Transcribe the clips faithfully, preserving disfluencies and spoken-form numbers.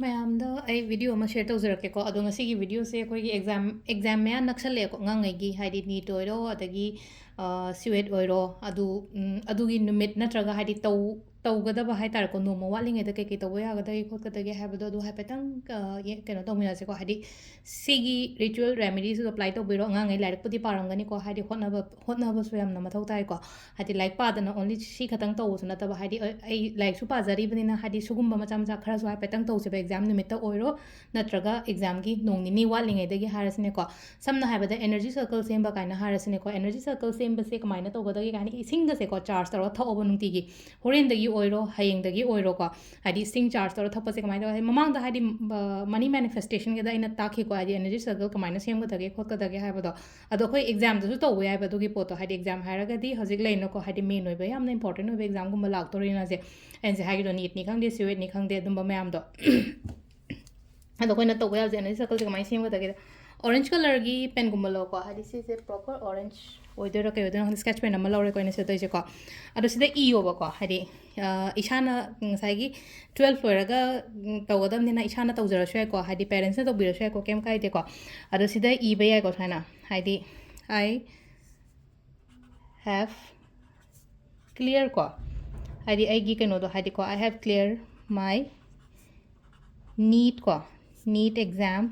ꯃꯌꯥꯝꯗ ꯑꯩ ꯚꯤꯗꯤꯑꯣ ꯑꯃ ꯁꯤꯌꯔ ꯇꯧꯖꯔꯛꯀꯦꯀꯣ꯫ ꯑꯗꯣ ꯉꯁꯤꯒꯤ ꯚꯤꯗꯤꯑꯣꯁꯦ ꯑꯩꯈꯣꯏꯒꯤ ꯑꯦꯛꯖꯥꯝ ꯑꯦꯛꯖꯥꯝ ꯃꯌꯥ ꯅꯛꯁꯜꯂꯛꯑꯦꯀꯣ, ꯑꯉꯥꯡꯉꯩꯒꯤ, ꯍꯥꯏꯗꯤ ꯅꯤꯠ ꯑꯣꯏꯔꯣ, ꯑꯗꯒꯤ ꯁꯤꯋꯦꯠ ꯑꯣꯏꯔꯣ, ꯑꯗꯨ ꯎꯝ, ꯑꯗꯨꯒꯤ ꯅꯨꯃꯤꯠ ꯅꯠꯇ꯭ꯔꯒ ꯍꯥꯏꯗꯤ ꯇꯧ ꯇꯧꯒꯗꯕ ꯍꯥꯏ ꯇꯥꯔꯦꯀꯣ, ꯅꯣꯡꯃ ꯋꯥꯠꯂꯤꯉꯩꯗ ꯀꯩꯀꯩ ꯇꯧꯕ ꯌꯥꯒꯗꯒꯦ ꯈꯣꯠꯀꯗꯒꯦ ꯍꯥꯏꯕꯗꯣ, ꯑꯗꯨ ꯍꯥꯏꯐꯦꯠꯇꯪ ꯑ, ꯌꯦ- ꯀꯩꯅꯣ ꯇꯧꯃꯤꯟꯅꯁꯦꯀꯣ꯫ ꯍꯥꯏꯗꯤ ꯁꯤꯒꯤ ꯔꯤꯆꯨꯋꯦꯜ ꯔꯦꯃꯤꯗꯤꯁ ꯑꯗꯨ ꯑꯦꯄ꯭ꯂꯥꯏ ꯇꯧꯕꯤꯔꯣ꯫ ꯑꯉꯥꯡꯉꯩ ꯂꯥꯏꯔꯤꯛꯄꯨꯗꯤ ꯄꯥꯔꯝꯒꯅꯤꯀꯣ, ꯍꯥꯏꯗꯤ ꯍꯣꯠꯅꯕ ꯍꯣꯠꯅꯕꯁꯨ ꯌꯥꯝꯅ ꯃꯊꯧ ꯇꯥꯏꯀꯣ꯫ ꯍꯥꯏꯗꯤ ꯂꯥꯏꯔꯤꯛ ꯄꯥꯗꯅ ꯑꯣꯟꯂꯤ ꯁꯤ ꯈꯛꯇꯪ ꯇꯧꯕꯁꯨ ꯅꯠꯇꯕ, ꯍꯥꯏꯗꯤ ꯑ- ꯑꯩ ꯂꯥꯏꯔꯤꯛꯁꯨ ꯄꯥꯖꯔꯤꯕꯅꯤꯅ, ꯍꯥꯏꯗꯤ ꯁꯤꯒꯨꯝꯕ ꯃꯆꯥ ꯃꯆꯥ ꯈꯔꯁꯨ ꯍꯥꯏꯐꯦꯠꯇꯪ ꯇꯧꯁꯦꯕ, ꯑꯦꯛꯖꯥꯝ ꯅꯨꯃꯤꯠꯇ ꯑꯣꯏꯔꯣ ꯅꯠꯇ꯭ꯔꯒ ꯑꯦꯛꯖꯥꯝꯒꯤ ꯅꯣꯡ ꯅꯤꯅꯤ ꯋꯥꯠꯂꯤꯉꯩꯗꯒꯤ ꯍꯥꯏꯔꯁꯤꯅꯦꯀꯣ꯫ ꯁꯝꯅ ꯍꯥꯏꯔꯕꯗ ꯑꯦꯅꯔꯖꯤ ꯁꯔꯀꯜ ꯁꯦꯝꯕ ꯀꯥꯏꯅ ꯍꯥꯏꯔꯁꯤꯅꯦꯀꯣ꯫ ꯑꯦꯅꯔꯖꯤ ꯁꯔꯀꯜ ꯁꯦꯝꯕꯁꯦ ꯀꯃꯥꯏꯅ ꯇꯧꯒꯗꯒꯦ ꯀꯥꯏꯅ, ꯏꯁꯤꯡꯒꯁꯦꯀꯣ ꯆꯥꯔꯖ ꯇꯧꯔꯒ ꯊꯛꯑꯣꯕ ꯅꯨꯡꯇꯤꯒꯤ꯫ ꯍꯣꯔꯦꯟꯗꯒꯤ ꯑꯣꯏꯔꯣ, ꯍꯌꯦꯡꯗꯒꯤ ꯑꯣꯏꯔꯣꯀꯣ꯫ ꯍꯥꯏꯗꯤ ꯏꯁꯤꯡ ꯆꯥꯔꯖ ꯇꯧꯔ ꯊꯛꯄꯁꯦ ꯀꯃꯥꯏꯅ ꯇꯧꯋꯦ? ꯍꯥꯏꯗꯤ ꯃꯃꯥꯡꯗ ꯍꯥꯏꯗꯤ ꯃꯅꯤ ꯃꯦꯅꯤꯐꯦꯁꯇꯦꯁꯟꯒꯤꯗ ꯑꯩꯅ ꯇꯥꯛꯈꯤꯀꯣ, ꯍꯥꯏꯗꯤ ꯑꯦꯅꯔꯖꯤ ꯁꯔꯀꯜ ꯀꯃꯥꯏꯅ ꯁꯦꯝꯒꯗꯒꯦ ꯈꯣꯠꯀꯗꯒꯦ ꯍꯥꯏꯕꯗꯣ꯫ ꯑꯗꯣ ꯑꯩꯈꯣꯏ ꯑꯦꯛꯖꯥꯝꯗꯁꯨ ꯇꯧꯕ ꯌꯥꯏꯕ ꯑꯗꯨꯒꯤ ꯄꯣꯠꯇꯣ꯫ ꯍꯥꯏꯗꯤ ꯑꯦꯛꯖꯥꯝ ꯍꯥꯏꯔꯒꯗꯤ ꯍꯧꯖꯤꯛ ꯂꯩꯅꯀꯣ, ꯍꯥꯏꯗꯤ ꯃꯦꯟ ꯑꯣꯏꯕ ꯌꯥꯝꯅ ꯏꯝꯄꯣꯔꯇꯦꯟ ꯑꯣꯏꯕ ꯑꯦꯛꯖꯥꯝꯒꯨꯝꯕ ꯂꯥꯛꯇꯣꯔꯤꯅꯁꯦ, ꯑꯩꯅꯁꯦ ꯍꯥꯏꯈꯤꯗꯣ ꯅꯤꯠꯅꯤ ꯈꯪꯗꯦ, ꯁꯤꯋꯦꯠꯅꯤ ꯈꯪꯗꯦ, ꯑꯗꯨꯝꯕ ꯃꯌꯥꯝꯗꯣ꯫ ꯑꯗꯣ ꯑꯩꯈꯣꯏꯅ ꯇꯧꯕ ꯌꯥꯕꯁꯦ ꯑꯦꯅꯔꯖꯤ ꯁꯔꯀꯜꯁꯦ ꯀꯃꯥꯏꯅ ꯁꯦꯝꯒꯗꯒꯦꯗ, ꯑꯣꯔꯦꯟꯖ ꯀꯂꯔꯒꯤ ꯄꯦꯟꯒꯨꯝꯕ ꯂꯧꯀꯣ꯫ ꯍꯥꯏꯗꯤ ꯁꯤꯁꯦ ꯄ꯭ꯔꯣꯄꯔ ꯑꯣꯔꯦꯟꯖ ꯑꯣꯏꯗꯣꯏꯔꯥ ꯀꯩ ꯑꯣꯏꯗꯣꯏꯅꯣ ꯈꯪꯗꯦ, ꯁ꯭ꯀꯦꯠꯆ ꯄꯦꯟ ꯑꯃ ꯂꯧꯔꯦꯀꯣ ꯑꯩꯅ ꯁꯤꯗ ꯇꯧꯔꯤꯁꯦꯀꯣ꯫ ꯑꯗꯣ ꯁꯤꯗ ꯏꯌꯣꯕꯀꯣ, ꯍꯥꯏꯗꯤ ꯑ, ꯏꯁꯥꯅ ꯉꯁꯥꯏꯒꯤ ꯇꯨꯋꯦꯜꯐ ꯂꯣꯏꯔꯒ ꯎꯝ, ꯇꯧꯒꯗꯕꯅꯤꯅ ꯏꯁꯥꯅ ꯇꯧꯖꯔꯁꯨ ꯌꯥꯏꯀꯣ, ꯍꯥꯏꯗꯤ ꯄꯦꯔꯦꯟꯁꯅ ꯇꯧꯕꯤꯔꯁꯨ ꯌꯥꯏꯀꯣ, ꯀꯩꯝ ꯀꯥꯏꯗꯦꯀꯣ꯫ ꯑꯗꯣ ꯁꯤꯗ ꯏꯕ ꯌꯥꯏꯀꯣ ꯁꯨꯃꯥꯏꯅ, ꯍꯥꯏꯗꯤ I have clear ꯀꯣ, ꯍꯥꯏꯗꯤ ꯑꯩꯒꯤ ꯀꯩꯅꯣꯗꯣ, ꯍꯥꯏꯗꯤꯀꯣ, I have clear my NEET ꯀꯣ, NEET exam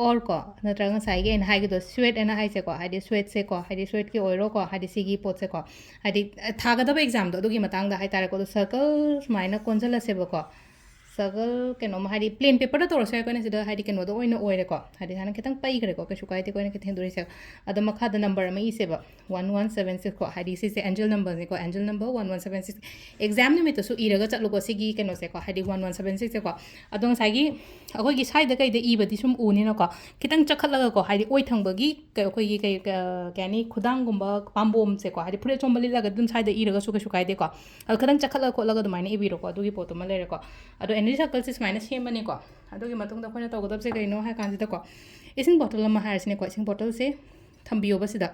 or ꯀꯣ, ꯅꯠꯇ꯭ꯔꯒ ꯉꯁꯥꯏꯒꯤ ꯑꯩꯅ ꯍꯥꯏꯒꯗꯣ ꯁ꯭ꯋꯦꯠ ꯑꯅ ꯍꯥꯏꯁꯦꯀꯣ, ꯍꯥꯏꯗꯤ ꯁ꯭ꯋꯦꯠꯁꯦꯀꯣ, ꯍꯥꯏꯗꯤ ꯁ꯭ꯋꯦꯠꯀꯤ ꯑꯣꯏꯔꯣꯀꯣ, ꯍꯥꯏꯗꯤ ꯁꯤꯒꯤ ꯄꯣꯠꯁꯦꯀꯣ, ꯍꯥꯏꯗꯤ ꯊꯥꯒꯗꯕ ꯑꯦꯛꯖꯥꯝꯗꯣ ꯑꯗꯨꯒꯤ ꯃꯇꯥꯡꯗ ꯍꯥꯏ ꯇꯥꯔꯦꯀꯣ꯫ ꯑꯗꯣ ꯁꯔꯀꯜ ꯁꯨꯃꯥꯏꯅ ꯀꯣꯟꯁꯤꯜꯂꯁꯦꯕꯀꯣ, ꯁꯔꯀꯜ ꯀꯩꯅꯣꯝꯃ, ꯍꯥꯏꯗꯤ ꯄ꯭ꯂꯦꯟ ꯄꯦꯄꯔꯗ ꯇꯧꯔꯁꯨ ꯌꯥꯏꯀꯣ꯫ ꯑꯩꯅ ꯁꯤꯗ ꯍꯥꯏꯗꯤ ꯀꯩꯅꯣꯗ ꯑꯣꯏꯅ ꯑꯣꯏꯔꯦꯀꯣ, ꯍꯥꯏꯗꯤ ꯁꯨꯃꯥꯏꯅ ꯈꯤꯇꯪ ꯄꯩꯈ꯭ꯔꯦꯀꯣ, ꯀꯩꯁꯨ ꯀꯥꯏꯗꯦꯀꯣ ꯑꯩꯅ ꯈꯤꯇꯪ ꯍꯦꯟꯗꯣꯔꯛꯏꯁꯦ꯫ ꯑꯗꯣ ꯃꯈꯥꯗ ꯅꯝꯕꯔ ꯑꯃ ꯏꯁꯦꯕ, ꯋꯥꯟ ꯋꯥꯟ ꯁꯕꯦꯟ ꯁꯤꯛꯁ ꯀꯣ, ꯍꯥꯏꯗꯤ ꯁꯤꯁꯦ ꯑꯦꯟꯖꯦꯜ ꯅꯝꯕꯔꯅꯤꯀꯣ, angel number one one seven six. Exam ꯅꯨꯃꯤꯠꯇꯁꯨ ꯏꯔꯒ ꯆꯠꯂꯨꯀꯣ ꯁꯤꯒꯤ ꯀꯩꯅꯣꯁꯦꯀꯣ, ꯍꯥꯏꯗꯤ ꯋꯥꯟ ꯋꯥꯟ ꯁꯕꯦꯟ ꯁꯤꯛꯁꯁꯦꯀꯣ꯫ ꯑꯗꯣ ꯉꯁꯥꯏꯒꯤ ꯑꯩꯈꯣꯏꯒꯤ ꯁ꯭ꯋꯥꯏꯗ ꯀꯩꯗ ꯏꯕꯗꯤ ꯁꯨꯝ ꯎꯅꯤꯅꯀꯣ, ꯈꯤꯇꯪ ꯆꯈꯠꯂꯒꯀꯣ, ꯍꯥꯏꯗꯤ ꯑꯣꯏ ꯊꯪꯕꯒꯤ ꯀꯩ- ꯑꯩꯈꯣꯏꯒꯤ ꯀꯩ ꯀ- ꯀꯩ ꯍꯥꯏꯅꯤ, ꯈꯨꯗꯥꯡꯒꯨꯝꯕ, ꯄꯥꯝꯕꯣꯝꯁꯦꯀꯣ, ꯍꯥꯏꯗꯤ ꯐꯨꯔꯤꯠ ꯑꯆꯣꯝꯕ ꯂꯤꯠꯂꯒ ꯑꯗꯨꯝ ꯁ꯭ꯋꯥꯏꯗ ꯏꯔꯒꯁꯨ ꯀꯩꯁꯨ ꯀꯥꯏꯗꯦꯀꯣ꯫ ꯑꯗꯣ ꯈꯤꯇꯪ ꯆꯈꯠꯂ ꯈꯣꯠꯂꯒ ꯑꯗꯨꯃꯥꯏꯅ ꯏꯕꯤꯔꯣꯀꯣ, ꯑꯗꯨꯒꯤ ꯄꯣꯠꯇꯨꯃ ꯂꯩꯔꯦꯀꯣ꯫ ꯑꯗꯣ ꯑꯦꯅꯔꯖꯤ ꯁꯔꯀꯜꯁꯦ ꯁꯨꯃꯥꯏꯅ ꯁꯦꯝꯕꯅꯤꯀꯣ꯫ ꯑꯗꯨꯒꯤ ꯃꯇꯨꯡꯗ ꯑꯩꯈꯣꯏꯅ ꯇꯧꯒꯗꯕꯁꯦ ꯀꯩꯅꯣ ꯍꯥꯏ ꯀꯥꯟꯁꯤꯗꯀꯣ, ꯏꯁꯤꯡ ꯕꯣꯇꯜ ꯑꯃ ꯍꯥꯏꯔꯁꯤꯅꯦꯀꯣ, ꯏꯁꯤꯡ ꯕꯣꯇꯜꯁꯦ ꯊꯝꯕꯤꯌꯣꯕ ꯁꯤꯗ꯫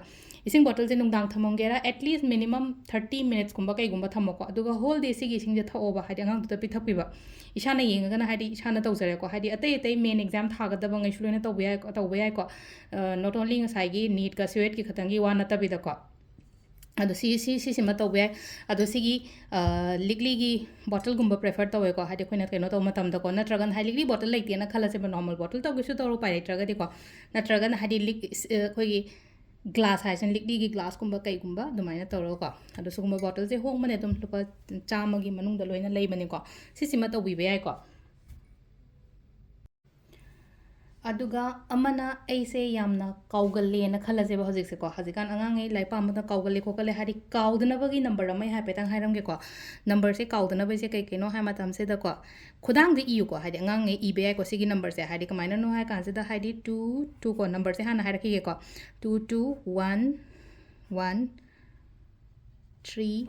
ꯏꯁꯤꯡ ꯕꯣꯇꯜꯁꯦ ꯅꯨꯡꯗꯥꯡ ꯊꯝꯃꯝꯒꯦꯔꯥ, at least minimum thirty minutes ꯀꯨꯝꯕ ꯀꯩꯒꯨꯝꯕ ꯊꯝꯃꯣꯀꯣ꯫ ꯑꯗꯨꯒ whole day ꯁꯤꯒꯤ ꯏꯁꯤꯡꯁꯦ ꯊꯛꯑꯣꯕ, ꯍꯥꯏꯗꯤ ꯑꯉꯥꯡꯗꯨꯗ ꯄꯤꯊꯛꯄꯤꯕ꯫ ꯏꯁꯥꯅ ꯌꯦꯡꯉꯒꯅ, ꯍꯥꯏꯗꯤ ꯏꯁꯥꯅ ꯇꯧꯖꯔꯦꯀꯣ꯫ ꯍꯥꯏꯗꯤ ꯑꯇꯩ ꯑꯇꯩ main exam ꯊꯥꯒꯗꯕ ꯉꯩꯁꯨ ꯂꯣꯏꯅ ꯇꯧꯕ ꯌꯥꯏ, ꯇꯧꯕ ꯌꯥꯏꯀꯣ꯫ Not only ꯉꯁꯥꯏꯒꯤ NEET ꯀ CUET ꯀꯤ ꯈꯛꯇꯪꯒꯤ ꯋꯥ ꯅꯠꯇꯕꯤꯗꯀꯣ꯫ ꯑꯗꯣ ꯁꯤ, ꯁꯤ, ꯁꯤꯁꯤꯃ ꯇꯧꯕ ꯌꯥꯏ꯫ ꯑꯗꯣ ꯁꯤꯒꯤ, ꯂꯤꯛꯂꯤꯒꯤ ꯕꯣꯇꯜꯒꯨꯝꯕ prefer ꯇꯧꯋꯦꯀꯣ, ꯍꯥꯏꯗꯤ ꯑꯩꯈꯣꯏꯅ ꯀꯩꯅꯣ ꯇꯧꯕ ꯃꯇꯝꯗꯀꯣ꯫ ꯅꯠꯇ꯭ꯔꯒꯅ ꯍꯥꯏꯗꯤ ꯂꯤꯛꯂꯤ ꯕꯣꯇꯜ ꯂꯩꯇꯦꯅ ꯈꯜꯂꯁꯦꯕ, normal ꯕꯣꯇꯜ ꯇꯧꯒꯦꯁꯨ ꯇꯧꯔꯣ, ꯎꯄꯥꯏ ꯂꯩꯇ꯭ꯔꯒꯗꯤꯀꯣ꯫ ꯅꯠꯇ꯭ꯔꯒꯅ ꯍꯥꯏꯗꯤ ꯂꯤꯛ-, ꯑꯩꯈꯣꯏꯒꯤ ꯒ꯭ꯂꯥꯁ ꯍꯥꯏꯁꯤꯅ ꯂꯤꯛꯂꯤꯒꯤ ꯒ꯭ꯂꯥꯁꯀꯨꯝꯕ ꯀꯩꯒꯨꯝꯕ ꯑꯗꯨꯃꯥꯏꯅ ꯇꯧꯔꯒꯀꯣ꯫ ꯑꯗꯣ ꯁꯤꯒꯨꯝꯕ ꯕꯣꯇꯜꯁꯦ ꯍꯣꯡꯕꯅꯦ, ꯑꯗꯨꯝ ꯂꯨꯄꯥ ꯆꯥꯝꯃꯒꯤ ꯃꯅꯨꯡꯗ ꯂꯣꯏꯅ ꯂꯩꯕꯅꯤꯀꯣ꯫ ꯁꯤꯁꯤꯃ ꯇꯧꯕꯤꯕ ꯌꯥꯏꯀꯣ꯫ ꯑꯗꯨꯒ ꯑꯃꯅ ꯑꯩꯁꯦ ꯌꯥꯝꯅ ꯀꯥꯎꯒꯜꯂꯦꯅ ꯈꯜꯂꯁꯦꯕ ꯍꯧꯖꯤꯛꯁꯦꯀꯣ꯫ ꯍꯧꯖꯤꯛꯀꯥꯟ ꯑꯉꯥꯡꯉꯩ ꯂꯥꯏꯔꯤꯛ ꯄꯥꯕꯗ ꯀꯥꯎꯒꯜꯂꯦ ꯈꯣꯠꯀꯜꯂꯦ ꯍꯥꯏꯗꯤ ꯀꯥꯎꯗꯅꯕꯒꯤ ꯅꯝꯕꯔ ꯑꯃ ꯑꯩ ꯍꯥꯏꯐꯦꯠꯇꯪ ꯍꯥꯏꯔꯝꯒꯦꯀꯣ꯫ ꯅꯝꯕꯔꯁꯦ ꯀꯥꯎꯗꯅꯕꯁꯦ ꯀꯩ ꯀꯩꯅꯣ ꯍꯥꯏ ꯃꯇꯝꯁꯤꯗꯀꯣ, ꯈꯨꯗꯥꯡꯗ ꯏꯌꯨꯀꯣ, ꯍꯥꯏꯗꯤ ꯑꯉꯥꯡꯉꯩ ꯏꯕ ꯌꯥꯏꯀꯣ ꯁꯤꯒꯤ ꯅꯝꯕꯔꯁꯦ꯫ ꯍꯥꯏꯗꯤ ꯀꯃꯥꯏꯅꯅꯣ ꯍꯥꯏ ꯀꯥꯟꯁꯤꯗ, ꯍꯥꯏꯗꯤ two two ꯀꯣ, ꯅꯝꯕꯔꯁꯦ ꯍꯥꯟꯅ ꯍꯥꯏꯔꯛꯈꯤꯒꯦꯀꯣ꯫ Two two one one three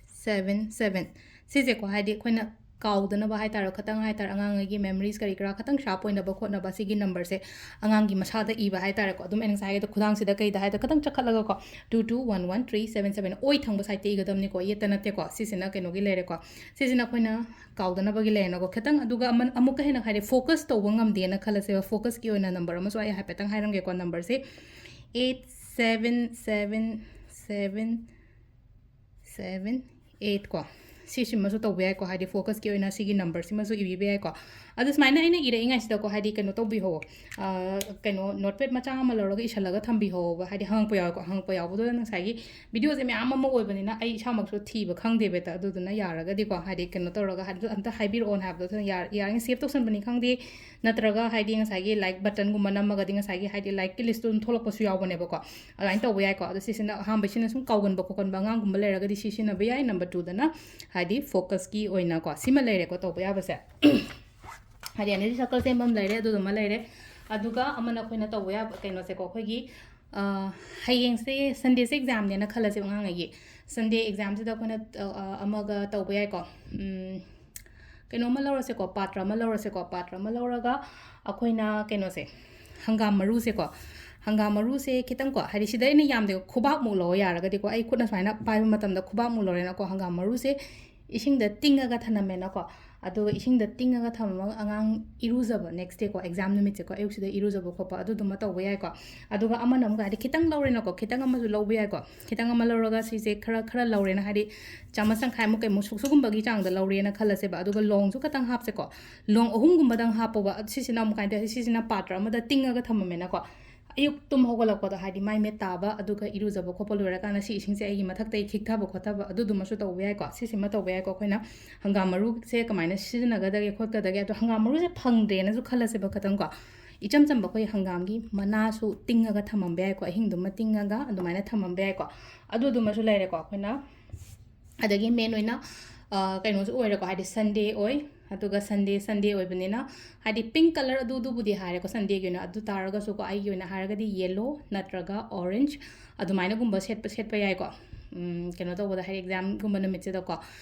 seven seven꯫ ꯁꯤꯁꯦꯀꯣ, ꯍꯥꯏꯗꯤ ꯑꯩꯈꯣꯏꯅ ꯀꯥꯎꯗꯅꯕ ꯍꯥꯏ ꯇꯥꯔꯦ, ꯈꯇꯪ ꯍꯥꯏ ꯇꯥꯔꯦ, ꯑꯉꯥꯡꯉꯩꯒꯤ memories ꯀꯔꯤ ꯀꯔꯥ ꯈꯇꯪ sharp ꯑꯣꯏꯅꯕ ꯈꯣꯠꯅꯕ ꯁꯤꯒꯤ ꯅꯝꯕꯔꯁꯦ ꯑꯉꯥꯡꯒꯤ ꯃꯁꯥꯗ ꯏꯕ ꯍꯥꯏ ꯇꯥꯔꯦꯀꯣ꯫ ꯑꯗꯨꯝ ꯑꯩꯅ ꯉꯁꯥꯏꯒꯤꯗꯣ ꯈꯨꯗꯥꯡꯁꯤꯗ ꯀꯩꯗ ꯍꯥꯏꯗ ꯈꯇꯪ ꯆꯈꯠꯂꯒꯀꯣ, two two one one three seven seven, ꯑꯣꯏ ꯊꯪꯕ ꯁꯥꯏꯠꯇ ꯏꯒꯗꯕꯅꯤꯀꯣ, ꯌꯦꯠꯇ ꯅꯠꯇꯦꯀꯣ꯫ ꯁꯤꯁꯤꯅ ꯀꯩꯅꯣꯒꯤ ꯂꯩꯔꯦꯀꯣ, ꯁꯤꯁꯤꯅ ꯑꯩꯈꯣꯏꯅ ꯀꯥꯎꯗꯅꯕꯒꯤ ꯂꯩꯔꯦꯅꯀꯣ꯫ ꯈꯤꯇꯪ ꯑꯗꯨꯒ ꯑꯃ-, ꯑꯃꯨꯛꯀ ꯍꯦꯟꯅ ꯍꯥꯏꯗꯤ focus ꯇꯧꯕ ꯉꯝꯗꯦꯅ ꯈꯜꯂꯁꯦꯕ꯫ Focusꯀꯤ ꯑꯣꯏꯅ ꯅꯝꯕꯔ ꯑꯃꯁꯨ ꯑꯩ ꯍꯥꯏꯐꯦꯠꯇꯪ ꯍꯥꯏꯔꯝꯒꯦꯀꯣ꯫ ꯅꯝꯕꯔꯁꯦ eight seven seven seven seven eight ꯀꯣ꯫ ꯁꯤꯁꯤꯃꯁꯨ ꯇꯧꯕ ꯌꯥꯏꯀꯣ, ꯍꯥꯏꯗꯤ focusꯀꯤ ꯑꯣꯏꯅ ꯁꯤꯒꯤ ꯅꯝꯕꯔꯁꯤꯃꯁꯨ ꯏꯕꯤꯕ ꯌꯥꯏꯀꯣ꯫ ꯑꯗꯣ ꯁꯨꯃꯥꯏꯅ ꯑꯩꯅ ꯏꯔꯛꯏꯉꯩꯁꯤꯗꯀꯣ, ꯍꯥꯏꯗꯤ ꯀꯩꯅꯣ ꯇꯧꯕꯤꯍꯧꯋꯣ, ꯑ, ꯀꯩꯅꯣ notepad ꯃꯆꯥ ꯑꯃ ꯂꯧꯔꯒ ꯏꯁꯜꯂꯒ ꯊꯝꯕꯤꯍꯧꯕ, ꯍꯥꯏꯗꯤ ꯍꯪꯉꯛꯄ ꯌꯥꯎꯋꯦꯀꯣ꯫ ꯍꯪꯉꯛꯄ ꯌꯥꯎꯕꯗꯨꯗ ꯉꯁꯥꯏꯒꯤ videoꯁꯦ ꯃꯌꯥꯝ ꯑꯃ ꯑꯣꯏꯕꯅꯤꯅ ꯑꯩ ꯏꯁꯥꯃꯛꯁꯨ ꯊꯤꯕ ꯈꯪꯗꯦꯕ ꯍꯦꯛꯇ꯫ ꯑꯗꯨꯗꯨꯅ ꯌꯥꯔꯒꯗꯤꯀꯣ, ꯍꯥꯏꯗꯤ ꯀꯩꯅꯣ ꯇꯧꯔꯒ, ꯍꯥꯏꯗꯤ ꯑꯝꯇ ꯍꯥꯏꯕꯤꯔꯛꯑꯣꯅ ꯍꯥꯏꯕꯗꯣ, ꯑꯗꯨꯅ ꯌꯥꯔ-, ꯌꯥꯔꯤꯉꯩ save ꯇꯧꯁꯟꯕꯅꯤ ꯈꯪꯗꯦ, ꯅꯠꯇ꯭ꯔꯒ ꯍꯥꯏꯗꯤ ꯉꯁꯥꯏꯒꯤ like buttonꯒꯨꯝꯕ ꯅꯝꯃꯒꯗꯤ ꯉꯁꯥꯏꯒꯤ ꯍꯥꯏꯗꯤ likeꯀꯤ listꯇꯣ ꯑꯗꯨꯝ ꯊꯣꯛꯂꯛꯄꯁꯨ ꯌꯥꯎꯕꯅꯦꯕꯀꯣ꯫ ꯑꯗꯨꯃꯥꯏꯅ ꯇꯧꯕ ꯌꯥꯏꯀꯣ꯫ ꯑꯗꯣ ꯁꯤꯁꯤꯅ ꯑꯍꯥꯟꯕꯁꯤꯅ ꯁꯨꯝ ꯀꯥꯎꯒꯟꯕ ꯈꯣꯠꯀꯟꯕ ꯑꯉꯥꯡꯒꯨꯝꯕ ꯂꯩꯔꯒꯗꯤ ꯁꯤ ꯁꯤꯖꯤꯟꯅꯕ ꯌꯥꯏ꯫ Number twoꯗꯅ ꯍꯥꯏꯗꯤ focusꯀꯤ ꯑꯣꯏꯅꯀꯣ꯫ ꯁꯤꯃ ꯂꯩꯔꯦꯀꯣ ꯇꯧꯕ ꯌꯥꯕꯁꯦ꯫ ꯍꯥꯏꯗꯤ energy circle ꯁꯦꯝꯕ ꯑꯃ ꯂꯩꯔꯦ, ꯑꯗꯨꯗꯨꯃ ꯂꯩꯔꯦ꯫ ꯑꯗꯨꯒ ꯑꯃꯅ ꯑꯩꯈꯣꯏꯅ ꯇꯧꯕ ꯌꯥꯕ ꯀꯩꯅꯣꯁꯦꯀꯣ, ꯑꯩꯈꯣꯏꯒꯤ, ꯑ, ꯍꯌꯦꯡꯁꯦ Sundayꯁꯦ examꯅꯦꯅ ꯈꯜꯂꯁꯦꯕ ꯑꯉꯥꯡꯉꯩꯒꯤ꯫ Sunday examꯁꯤꯗ ꯑꯩꯈꯣꯏꯅ, ꯑ, ꯑ, ꯑꯃꯒ ꯇꯧꯕ ꯌꯥꯏꯀꯣ꯫ ꯎꯝ, ꯀꯩꯅꯣꯝꯃ ꯂꯧꯔꯁꯦꯀꯣ, ꯄꯥꯇ꯭ꯔ ꯑꯃ ꯂꯧꯔꯁꯦꯀꯣ꯫ ꯄꯥꯇ꯭ꯔ ꯑꯃ ꯂꯧꯔꯒ ꯑꯩꯈꯣꯏꯅ ꯀꯩꯅꯣꯁꯦ, ꯍꯪꯒꯥꯝ ꯃꯔꯨꯁꯦꯀꯣ, ꯍꯪꯒꯥꯝ ꯃꯔꯨꯁꯦ ꯈꯤꯇꯪ ꯀꯣ, ꯍꯥꯏꯗꯤ ꯁꯤꯗ ꯑꯩꯅ ꯌꯥꯝꯗꯦ, ꯈꯨꯕꯥꯛꯃꯨꯛ ꯂꯧꯑꯣ ꯌꯥꯔꯒꯗꯤꯀꯣ꯫ ꯑꯩ ꯈꯨꯠꯅ ꯁꯨꯃꯥꯏꯅ ꯄꯥꯏꯕ ꯃꯇꯝꯗ ꯈꯨꯕꯥꯛꯃꯨꯛ ꯂꯧꯔꯦꯅꯀꯣ꯫ ꯍꯪꯒꯥꯝ ꯃꯔꯨꯁꯦ ꯏꯁꯤꯡꯗ ꯇꯤꯡꯉꯒ ꯊꯝꯂꯝꯃꯦꯅꯀꯣ꯫ ꯑꯗꯨꯒ ꯏꯁꯤꯡꯗ ꯇꯤꯡꯉꯒ ꯊꯝꯃꯒ ꯑꯉꯥꯡ ꯏꯔꯨꯖꯕ next day ꯀꯣ, exam ꯅꯨꯃꯤꯠꯁꯦꯀꯣ, ꯑꯌꯨꯛꯁꯤꯗ ꯏꯔꯨꯖꯕ ꯈꯣꯠꯄ ꯑꯗꯨꯗꯨꯃ ꯇꯧꯕ ꯌꯥꯏꯀꯣ꯫ ꯑꯗꯨꯒ ꯑꯃꯅ ꯑꯃꯨꯛꯀ ꯍꯥꯏꯗꯤ ꯈꯤꯇꯪ ꯂꯧꯔꯦꯅꯀꯣ, ꯈꯤꯇꯪ ꯑꯃꯁꯨ ꯂꯧꯕ ꯌꯥꯏꯀꯣ꯫ ꯈꯤꯇꯪ ꯑꯃ ꯂꯧꯔꯒ ꯁꯤꯁꯦ ꯈꯔ, ꯈꯔ ꯂꯧꯔꯦꯅ, ꯍꯥꯏꯗꯤ ꯆꯥꯃꯁ ꯇꯪꯈꯥꯏꯃꯨꯛ ꯀꯩꯃꯨꯛ ꯁꯨꯛ-, ꯁꯨꯒꯨꯝꯕꯒꯤ ꯆꯥꯡꯗ ꯂꯧꯔꯦꯅ ꯈꯜꯂꯁꯦꯕ꯫ ꯑꯗꯨꯒ ꯂꯣꯡꯁꯨ ꯈꯤꯇꯪ ꯍꯥꯞꯁꯦꯀꯣ꯫ ꯂꯣꯡ ꯑꯍꯨꯝꯒꯨꯝꯕꯗꯪ ꯍꯥꯞꯄꯣꯕ꯫ ꯑꯗꯨ ꯁꯤꯁꯤꯅ ꯑꯃꯨꯛ ꯀꯥꯏꯗ, ꯁꯤꯁꯤꯅ ꯄꯥꯇ꯭ꯔ ꯑꯃꯗ ꯇꯤꯡꯉꯒ ꯊꯝꯃꯝꯃꯦꯅꯀꯣ꯫ ꯑꯌꯨꯛ ꯇꯨꯝ ꯍꯧꯒꯠꯂꯛꯄꯗ ꯍꯥꯏꯗꯤ ꯃꯥꯏ ꯃꯤꯠ ꯇꯥꯕ, ꯑꯗꯨꯒ ꯏꯔꯨꯖꯕ ꯈꯣꯠꯄ ꯂꯣꯏꯔꯀꯥꯟꯗ ꯁꯤ ꯏꯁꯤꯡꯁꯦ ꯑꯩꯒꯤ ꯃꯊꯛꯇꯒꯤ ꯈꯤꯛꯊꯕ ꯈꯣꯠꯊꯕ ꯑꯗꯨꯗꯨꯃꯁꯨ ꯇꯧꯕ ꯌꯥꯏꯀꯣ꯫ ꯁꯤꯁꯤꯃ ꯇꯧꯕ ꯌꯥꯏꯀꯣ꯫ ꯑꯩꯈꯣꯏꯅ ꯍꯪꯒꯥꯝ ꯃꯔꯨꯁꯦ ꯀꯃꯥꯏꯅ ꯁꯤꯖꯤꯟꯅꯒꯗꯒꯦ ꯈꯣꯠꯀꯗꯒꯦ, ꯑꯗꯣ ꯍꯪꯒꯥꯝ ꯃꯔꯨꯁꯦ ꯐꯪꯗ꯭ꯔꯦꯅꯁꯨ ꯈꯜꯂꯁꯦꯕ ꯈꯤꯇꯪꯀꯣ꯫ ꯏꯆꯝ ꯆꯝꯕ ꯑꯩꯈꯣꯏ ꯍꯪꯒꯥꯝꯒꯤ ꯃꯅꯥꯁꯨ ꯇꯤꯡꯉꯒ ꯊꯝꯃꯝꯕ ꯌꯥꯏꯀꯣ, ꯑꯍꯤꯡꯗꯨꯃ ꯇꯤꯡꯉꯒ ꯑꯗꯨꯃꯥꯏꯅ ꯊꯝꯃꯝꯕ ꯌꯥꯏꯀꯣ꯫ ꯑꯗꯨꯗꯨꯃꯁꯨ ꯂꯩꯔꯦꯀꯣ꯫ ꯑꯩꯈꯣꯏꯅ ꯑꯗꯒꯤ main ꯑꯣꯏꯅ, ꯑ, ꯀꯩꯅꯣꯁꯨ ꯑꯣꯏꯔꯦꯀꯣ, ꯍꯥꯏꯗꯤ Sunday ꯑꯣꯏ, ꯑꯗꯨꯒ Sunday, Sunday ꯑꯣꯏꯕꯅꯤꯅ ꯍꯥꯏꯗꯤ pink colour ꯑꯗꯨ, ꯑꯗꯨꯕꯨꯗꯤ ꯍꯥꯏꯔꯦꯀꯣ Sundayꯒꯤ ꯑꯣꯏꯅ꯫ ꯑꯗꯨ ꯇꯥꯔꯒꯁꯨꯀꯣ, ꯑꯩꯒꯤ ꯑꯣꯏꯅ ꯍꯥꯏꯔꯒꯗꯤ yellow ꯅꯠꯇ꯭ꯔꯒ orange ꯑꯗꯨꯃꯥꯏꯅꯒꯨꯝꯕ ꯁꯦꯠꯄ, ꯁꯦꯠꯄ ꯌꯥꯏꯀꯣ꯫ ꯎꯝ, ꯀꯩꯅꯣ ꯇꯧꯕꯗ, ꯍꯥꯏꯗꯤ examꯒꯨꯝꯕ ꯅꯨꯃꯤꯠꯁꯤꯗꯀꯣ,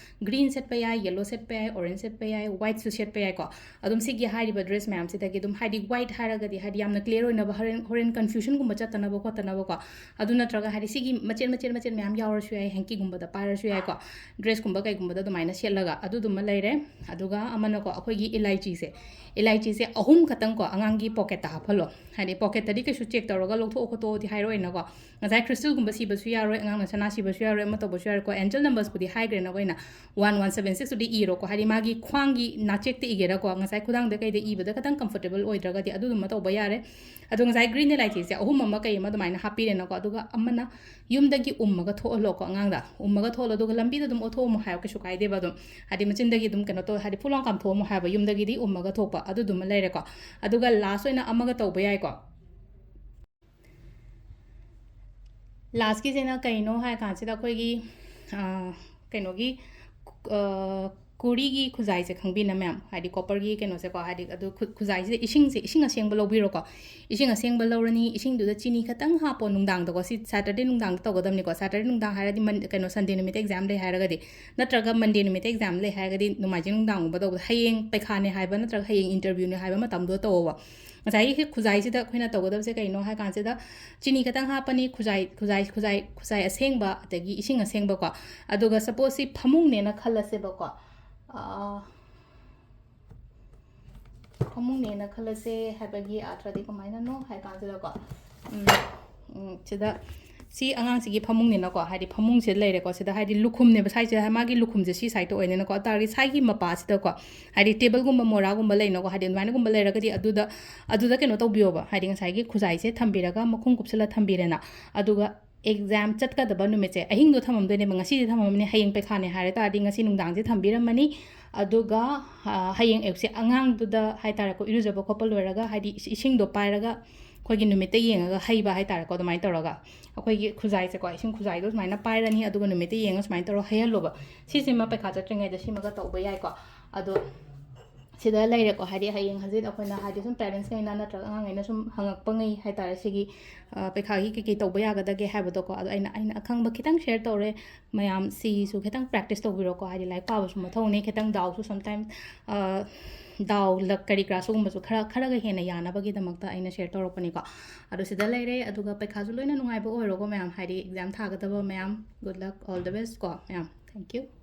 green ꯁꯦꯠꯄ ꯌꯥꯏ, yellow ꯁꯦꯠꯄ ꯌꯥꯏ, orange ꯁꯦꯠꯄ ꯌꯥꯏ, whiteꯁꯨ ꯁꯦꯠꯄ ꯌꯥꯏꯀꯣ꯫ ꯑꯗꯨꯝ ꯁꯤꯒꯤ ꯍꯥꯏꯔꯤꯕ dress ꯃꯌꯥꯝꯁꯤꯗꯒꯤ ꯑꯗꯨꯝ, ꯍꯥꯏꯗꯤ white ꯍꯥꯏꯔꯒꯗꯤ ꯍꯥꯏꯗꯤ ꯌꯥꯝꯅ clear ꯑꯣꯏꯅꯕ, ꯍꯣꯔꯦꯟ, ꯍꯣꯔꯦꯟ confusionꯒꯨꯝꯕ ꯆꯠꯇꯅꯕ ꯈꯣꯠꯇꯅꯕꯀꯣ꯫ ꯑꯗꯨ ꯅꯠꯇ꯭ꯔꯒ ꯍꯥꯏꯗꯤ ꯁꯤꯒꯤ ꯃꯆꯦꯠ ꯃꯆꯦꯠ ꯃꯆꯦꯠ ꯃꯌꯥꯝ ꯌꯥꯎꯔꯁꯨ ꯌꯥꯏ, hankyꯒꯨꯝꯕꯗ ꯄꯥꯏꯔꯁꯨ ꯌꯥꯏꯀꯣ, dressꯀꯨꯝꯕ ꯀꯩꯒꯨꯝꯕꯗ ꯑꯗꯨꯃꯥꯏꯅ ꯁꯦꯠꯂꯒ꯫ ꯑꯗꯨꯗꯨꯃ ꯂꯩꯔꯦ꯫ ꯑꯗꯨꯒ ꯑꯃꯅꯀꯣ, ꯑꯩꯈꯣꯏꯒꯤ ꯏꯂꯥꯏꯆꯤꯁꯦ, ꯏꯂꯥꯏꯆꯤꯁꯦ ꯑꯍꯨꯝ ꯈꯛꯇꯪꯀꯣ ꯑꯉꯥꯡꯒꯤ pocketꯇ ꯍꯥꯞꯍꯜꯂꯣ꯫ ꯍꯥꯏꯗꯤ pocketꯇꯗꯤ ꯀꯩꯁꯨ check ꯇꯧꯔꯒ ꯂꯧꯊꯣꯛꯑꯣ ꯈꯣꯠꯇꯣꯛꯑꯣꯗꯤ ꯍꯥꯏꯔꯛꯑꯣꯏꯅꯀꯣ꯫ ꯉꯁꯥꯏ crystalꯒꯨꯝꯕ ꯁꯤꯕꯁꯨ ꯌꯥꯔꯣꯏ, ꯑꯉꯥꯡꯅ ꯁꯅꯥ ꯁꯤꯕꯁꯨ ꯌꯥꯔꯣꯏ, ꯑꯃ ꯇꯧꯕꯁꯨ ꯌꯥꯔꯣꯏꯀꯣ꯫ Angel numbersꯄꯨꯗꯤ ꯍꯥꯏꯈ꯭ꯔꯦꯅꯀꯣ ꯑꯩꯅ, one one seven sixꯇꯨꯗꯤ ꯏꯔꯣꯀꯣ꯫ ꯍꯥꯏꯗꯤ ꯃꯥꯒꯤ ꯈ꯭ꯋꯥꯡꯒꯤ ꯅꯥꯆꯦꯛꯇ ꯏꯒꯦꯔꯥꯀꯣ, ꯉꯁꯥꯏ ꯈꯨꯗꯥꯡꯗ ꯀꯩꯗ ꯏꯕꯗ ꯈꯤꯇꯪ comfortable ꯑꯣꯏꯗ꯭ꯔꯒꯗꯤ ꯑꯗꯨꯗꯨꯃ ꯇꯧꯕ ꯌꯥꯔꯦ꯫ ꯑꯗꯣ ꯉꯁꯥꯏ green ꯏꯂꯥꯏꯆꯤꯁꯦ ꯑꯍꯨꯝ ꯑꯃ ꯀꯩ ꯑꯃ ꯑꯗꯨꯃꯥꯏꯅ ꯍꯥꯞꯄꯤꯔꯦꯅꯀꯣ꯫ ꯑꯗꯨꯒ ꯑꯃꯅ ꯌꯨꯝꯗꯒꯤ ꯎꯝꯃꯒ ꯊꯣꯛꯍꯜꯂꯣꯀꯣ ꯑꯉꯥꯡꯗ꯫ ꯎꯝꯃꯒ ꯊꯣꯛꯍꯜꯂꯣ, ꯑꯗꯨꯒ ꯂꯝꯕꯤꯗ ꯑꯗꯨꯝ ꯑꯣꯠꯊꯣꯛꯑꯝꯃꯣ ꯍꯥꯏꯌꯣ, ꯀꯩꯁꯨ ꯀꯥꯏꯗꯦꯕ꯫ ꯑꯗꯨꯝ ꯍꯥꯏꯗꯤ ꯃꯆꯤꯟꯗꯒꯤ ꯑꯗꯨꯝ ꯀꯩꯅꯣ ꯇꯧ, ꯍꯥꯏꯗꯤ ꯐꯨꯠ ꯂꯥꯎ ꯀꯥꯝꯊꯣꯛꯑꯝꯃꯣ ꯍꯥꯏꯕ, ꯌꯨꯝꯗꯒꯤꯗꯤ ꯎꯝꯃꯒ ꯊꯣꯛꯄ꯫ ꯑꯗꯨꯗꯨꯃ ꯂꯩꯔꯦꯀꯣ꯫ ꯑꯗꯨꯒ last ꯑꯣꯏꯅ ꯑꯃꯒ ꯇꯧꯕ ꯌꯥꯏꯀꯣ꯫ Lastꯀꯤꯁꯤꯅ ꯀꯩꯅꯣ ꯍꯥꯏ ꯀꯥꯟꯁꯤꯗ ꯑꯩꯈꯣꯏꯒꯤ, ꯑ, ꯀꯩꯅꯣꯒꯤ, ꯑ, ꯀꯣꯔꯤꯒꯤ ꯈꯨꯖꯥꯏꯁꯦ ꯈꯪꯕꯤꯅ ꯃꯌꯥꯝ, ꯍꯥꯏꯗꯤ copperꯒꯤ ꯀꯩꯅꯣꯁꯦꯀꯣ, ꯍꯥꯏꯗꯤ ꯑꯗꯨ ꯈꯨ- ꯈꯨꯖꯥꯏꯁꯤꯗ ꯏꯁꯤꯡꯁꯦ, ꯏꯁꯤꯡ ꯑꯁꯦꯡꯕ ꯂꯧꯕꯤꯔꯣꯀꯣ꯫ ꯏꯁꯤꯡ ꯑꯁꯦꯡꯕ ꯂꯧꯔꯅꯤ, ꯏꯁꯤꯡꯗꯨꯗ ꯆꯤꯅꯤ ꯈꯇꯪ ꯍꯥꯞꯄꯣ ꯅꯨꯡꯗꯥꯡꯗꯀꯣ꯫ ꯁꯤ Saturday ꯅꯨꯡꯗꯥꯡꯗ ꯇꯧꯒꯗꯕꯅꯤꯀꯣ꯫ Saturday ꯅꯨꯡꯗꯥꯡ ꯍꯥꯏꯔꯗꯤ Mon- ꯀꯩꯅꯣ, Sunday ꯅꯨꯃꯤꯠꯇ exam ꯂꯩ ꯍꯥꯏꯔꯒꯗꯤ, ꯅꯠꯇ꯭ꯔꯒ Monday ꯅꯨꯃꯤꯠꯇ exam ꯂꯩ ꯍꯥꯏꯔꯒꯗꯤ ꯅꯣꯡꯃꯥꯏꯖꯤꯡ ꯅꯨꯡꯗꯥꯡꯒꯨꯝꯕ ꯇꯧꯕꯗ, ꯍꯌꯦꯡ ꯄꯩꯈꯥꯅꯦ ꯍꯥꯏꯕ ꯅꯠꯇ꯭ꯔꯒ ꯍꯌꯦꯡ interviewꯅꯦ ꯍꯥꯏꯕ ꯃꯇꯝꯗꯣ ꯇꯧꯋꯣꯕ꯫ ꯉꯁꯥꯏꯒꯤ ꯁꯤ ꯈꯨꯖꯥꯏꯁꯤꯗ ꯑꯩꯈꯣꯏꯅ ꯇꯧꯒꯗꯕꯁꯦ ꯀꯩꯅꯣ ꯍꯥꯏ ꯀꯥꯟꯁꯤꯗ, ꯆꯤꯅꯤ ꯈꯇꯪ ꯍꯥꯞꯄꯅꯤ, ꯈꯨꯖꯥꯏ, ꯈꯨꯖꯥꯏ, ꯈꯨꯖꯥꯏ, ꯈꯨꯖꯥꯏ ꯑꯁꯦꯡꯕ, ꯑꯗꯒꯤ ꯏꯁꯤꯡ ꯑꯁꯦꯡꯕꯀꯣ꯫ ꯑꯗꯨꯒ suppose ꯁꯤ ꯐꯃꯨꯡꯅꯦꯅ ꯈꯜꯂꯁꯦꯕꯀꯣ꯫ ꯑꯥ, ꯐꯃꯨꯡꯅꯦꯅ ꯈꯜꯂꯁꯦ ꯍꯥꯏꯕꯒꯤ ꯑꯥꯔꯊꯗꯤ ꯀꯃꯥꯏꯅꯅꯣ ꯍꯥꯏ ꯀꯥꯟꯁꯤꯗꯀꯣ, ꯎꯝ, ꯎꯝ, ꯁꯤꯗ ꯁꯤ ꯑꯉꯥꯡꯁꯤꯒꯤ ꯐꯃꯨꯡꯅꯤꯅꯀꯣ, ꯍꯥꯏꯗꯤ ꯐꯃꯨꯡꯁꯤꯗ ꯂꯩꯔꯦꯀꯣ꯫ ꯁꯤꯗ ꯍꯥꯏꯗꯤ ꯂꯨꯈꯨꯝꯅꯦꯕ, ꯁꯥꯏꯁꯦ ꯃꯥꯒꯤ ꯂꯨꯈꯨꯝꯁꯦ ꯁꯤ ꯁꯥꯏꯗꯇ ꯑꯣꯏꯅꯤꯅꯀꯣ꯫ ꯑꯗꯨ ꯇꯥꯔꯗꯤ ꯁꯥꯏꯒꯤ ꯃꯄꯥꯁꯤꯗꯀꯣ, ꯍꯥꯏꯗꯤ ꯇꯦꯕꯜꯒꯨꯝꯕ, ꯃꯣꯔꯥꯒꯨꯝꯕ ꯂꯩꯅꯀꯣ, ꯍꯥꯏꯗꯤ ꯑꯗꯨꯃꯥꯏꯅꯒꯨꯝꯕ ꯂꯩꯔꯒꯗꯤ ꯑꯗꯨꯗ, ꯑꯗꯨꯗ ꯀꯩꯅꯣ ꯇꯧꯕꯤꯌꯣꯕ, ꯍꯥꯏꯗꯤ ꯉꯁꯥꯏꯒꯤ ꯈꯨꯖꯥꯏꯁꯦ ꯊꯝꯕꯤꯔꯒ ꯃꯈꯨꯝ ꯀꯨꯞꯁꯜꯂ ꯊꯝꯕꯤꯔꯦꯅ꯫ ꯑꯗꯨꯒ exam ꯆꯠꯀꯗꯕ ꯅꯨꯃꯤꯠꯁꯦ ꯑꯍꯤꯡꯗꯣ ꯊꯝꯃꯝꯗꯣꯏꯅꯦꯕ, ꯉꯁꯤꯗꯤ ꯊꯝꯃꯝꯃꯅꯤ, ꯍꯌꯦꯡ ꯄꯩꯈꯥꯅꯦ ꯍꯥꯏꯔ ꯇꯥꯔꯗꯤ ꯉꯁꯤ ꯅꯨꯡꯗꯥꯡꯁꯦ ꯊꯝꯕꯤꯔꯝꯃꯅꯤ꯫ ꯑꯗꯨꯒ, ꯑ, ꯍꯌꯦꯡ ꯑꯌꯨꯛꯁꯦ ꯑꯉꯥꯡꯗꯨꯗ ꯍꯥꯏ ꯇꯥꯔꯦꯀꯣ, ꯏꯔꯨꯖꯕ ꯈꯣꯠꯄ ꯂꯣꯏꯔꯒ, ꯍꯥꯏꯗꯤ ꯏꯁ-, ꯏꯁꯤꯡꯗꯣ ꯄꯥꯏꯔꯒ ꯑꯩꯈꯣꯏꯒꯤ ꯅꯨꯃꯤꯠꯇ ꯌꯦꯡꯉꯒ ꯍꯩꯕ ꯍꯥꯏ ꯇꯥꯔꯦꯀꯣ, ꯑꯗꯨꯃꯥꯏꯅ ꯇꯧꯔꯒ ꯑꯩꯈꯣꯏꯒꯤ ꯈꯨꯖꯥꯏꯁꯦꯀꯣ, ꯏꯁꯤꯡ ꯈꯨꯖꯥꯏꯗꯣ ꯁꯨꯃꯥꯏꯅ ꯄꯥꯏꯔꯅꯤ, ꯑꯗꯨꯒ ꯅꯨꯃꯤꯠꯇ ꯌꯦꯡꯉ ꯁꯨꯃꯥꯏꯅ ꯇꯧꯔꯒ ꯍꯩꯍꯜꯂꯣꯕ꯫ ꯁꯤꯁꯤꯃ ꯄꯩꯈꯥ ꯆꯠꯇ꯭ꯔꯤꯉꯩꯗ ꯁꯤꯃꯒ ꯇꯧꯕ ꯌꯥꯏꯀꯣ꯫ ꯑꯗꯣ ꯁꯤꯗ ꯂꯩꯔꯦꯀꯣ, ꯍꯥꯏꯗꯤ ꯍꯌꯦꯡ ꯍꯪꯆꯤꯠ ꯑꯩꯈꯣꯏꯅ, ꯍꯥꯏꯗꯤ ꯁꯨꯝ parents ꯈꯩꯅ ꯅꯠꯇ꯭ꯔꯒ ꯑꯉꯥꯡꯈꯩꯅ ꯁꯨꯝ ꯍꯪꯉꯛꯄꯉꯩ ꯍꯥꯏ ꯇꯥꯔꯦ, ꯁꯤꯒꯤ, ꯑ, ꯄꯩꯈꯥꯒꯤ ꯀꯩꯀꯩ ꯇꯧꯕ ꯌꯥꯒꯗꯒꯦ ꯍꯥꯏꯕꯗꯣꯀꯣ꯫ ꯑꯗꯣ ꯑꯩꯅ, ꯑꯩꯅ ꯑꯈꯪꯕ ꯈꯤꯇꯪ share ꯇꯧꯔꯦ꯫ ꯃꯌꯥꯝ ꯁꯤꯁꯨ ꯈꯤꯇꯪ practice ꯇꯧꯕꯤꯔꯣꯀꯣ, ꯍꯥꯏꯗꯤ ꯂꯥꯏꯔꯤꯛ ꯄꯥꯕꯁꯨ ꯃꯊꯧꯅꯤ, ꯈꯤꯇꯪ ꯗꯥꯎꯁꯨ sometimes, ꯑ, ꯗꯥꯎ, luck ꯀꯔꯤ ꯀꯔꯥ ꯁꯤꯒꯨꯝꯕꯁꯨ ꯈꯔ, ꯈꯔꯒ ꯍꯦꯟꯅ ꯌꯥꯅꯕꯒꯤꯗꯃꯛꯇ ꯑꯩꯅ share ꯇꯧꯔꯛꯄꯅꯤꯀꯣ꯫ ꯑꯗꯣ ꯁꯤꯗ ꯂꯩꯔꯦ, ꯑꯗꯨꯒ ꯄꯩꯈꯥꯁꯨ ꯂꯣꯏꯅ ꯅꯨꯡꯉꯥꯏꯕ ꯑꯣꯏꯔꯣꯀꯣ ꯃꯌꯥꯝ, ꯍꯥꯏꯗꯤ exam ꯊꯥꯒꯗꯕ ꯃꯌꯥꯝ꯫ Good luck, all the best ꯀꯣ ꯃꯌꯥꯝ꯫ Thank you꯫